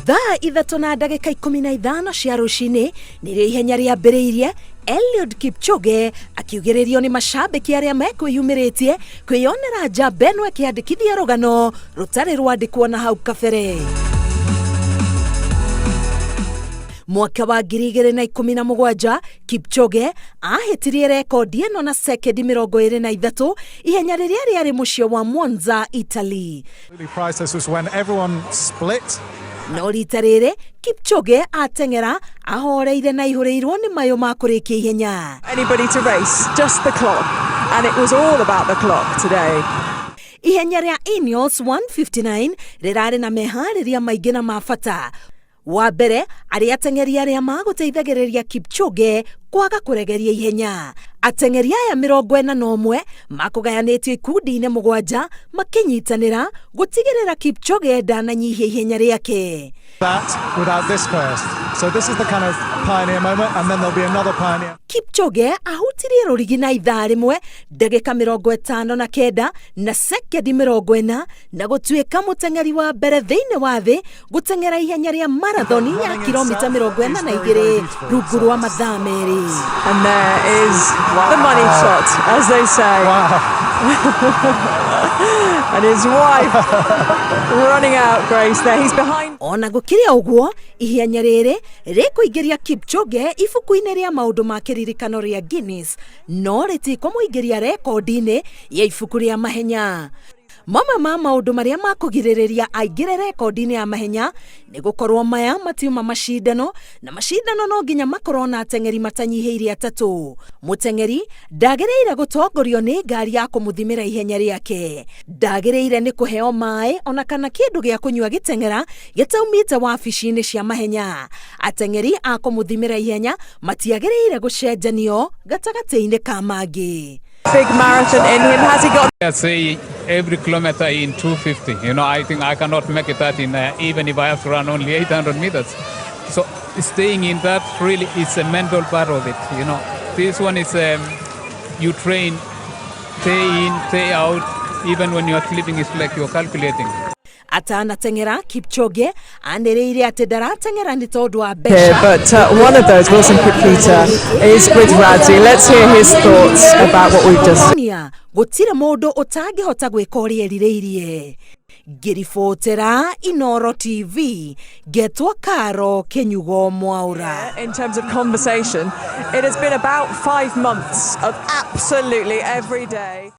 Thaa 3:15 cia rũcinĩ nĩrĩo ihenya rĩambĩrĩirie, Eliud Kipchoge akiugĩrĩrio nĩ macambĩki arĩa mekwĩyumĩrĩtie kwĩyonera njamba ĩno ĩkĩandĩkithia rũgano rũtarĩ rwandĩkwo na hau kabere. Mwaka wa 2017 Kipchoge ahĩtirie rekondi ĩno na sekendi 23 ihenya rĩrĩa rĩarĩ mũciĩ wa Monza, Italy. Priceless was when everyone split. No rita rĩrĩ Kipchoge ateng'era ahoreire na ihũrĩirwo nĩ mayũ ma kũrĩkia ihenya. Anybody to race, just the clock. And it was all about the clock today. Ihenya rĩa Ineos 1:59 rĩrarĩ na meharĩria maingĩ na ma bata. Wa mbere arĩ ateng'eri arĩa magũteithagĩrĩria Kipchoge kwaga kũregeria ihenya. Ateng'eri aya 41 makũgayanĩtio ikundi-inĩ 7 makĩnyitanĩra gũtigĩrĩra Kipchoge ndananyihia ihenya rĩake. That without this first. So this is the kind of pioneer moment, and then there'll be another pioneer. Kipchoge ahutirie rũrigi na ithaa rĩmwe ndagĩka 59 na sekendi 40 na gũtuĩka mũteng'eri wa mbere thĩinĩ wa thĩ gũteng'era ihenya rĩa marathoni ya kilomita 42 rungu rwa mathaa 2. And there is the money shot, as they say. Wow. And his wife running out, Grace, there. He's behind. Ona gũkĩrĩ ũguo, ihenya rĩrĩ rĩkũingĩria Kipchoge ibuku-inĩ rĩa maũndũ ma kĩririkano rĩa Guinness, no rĩtikũmũingĩria rekondi-inĩ ya ibuku rĩa mahenya. Mamwe ma maũndũ marĩa makũgirĩrĩria aingĩre rekondi-inĩ ya mahenya nĩ gũkorwo maya matiuma macindano, na macindano no nginya makorwo na ateng'eri matanyihĩire 3. Mũteng'eri ndagĩrĩire gũtongorio nĩ ngari ya kũmũthimĩra ihenya rĩake, ndagĩrĩire nĩ kũheo maĩ ona kana kĩndũ gĩa kũnyua gĩteng'era gĩtaumĩte wabici-inĩ cia mahenya. Ateng'eri a kũmũthimĩra ihenya matiagĩrĩire gũcenjanio gatagatĩ-inĩ ka mangĩ. Big marathon in him. Has he got? I say every kilometer in 2:50. I think I cannot make it that in even if I have to run only 800 meters. So staying in that really is a mental part of it. This one is you train day in, day out. Even when you are sleeping, it's like you're calculating. Atanateng'era Kipchoge anĩrĩire atĩ ndarateng'era nĩ tondũ wa mbeca. But one of those, Wilson Kipketer, is with Radzi. Let's hear his thoughts about what we've just seen. Gũtirĩ mũndũ ũtangĩhota gwĩka ũrĩa erirĩirie. Ngĩribotera Inooro TV, ngetwo Karo Kĩnyugo Mwaũra. In terms of conversation, it has been about 5 months of absolutely every day.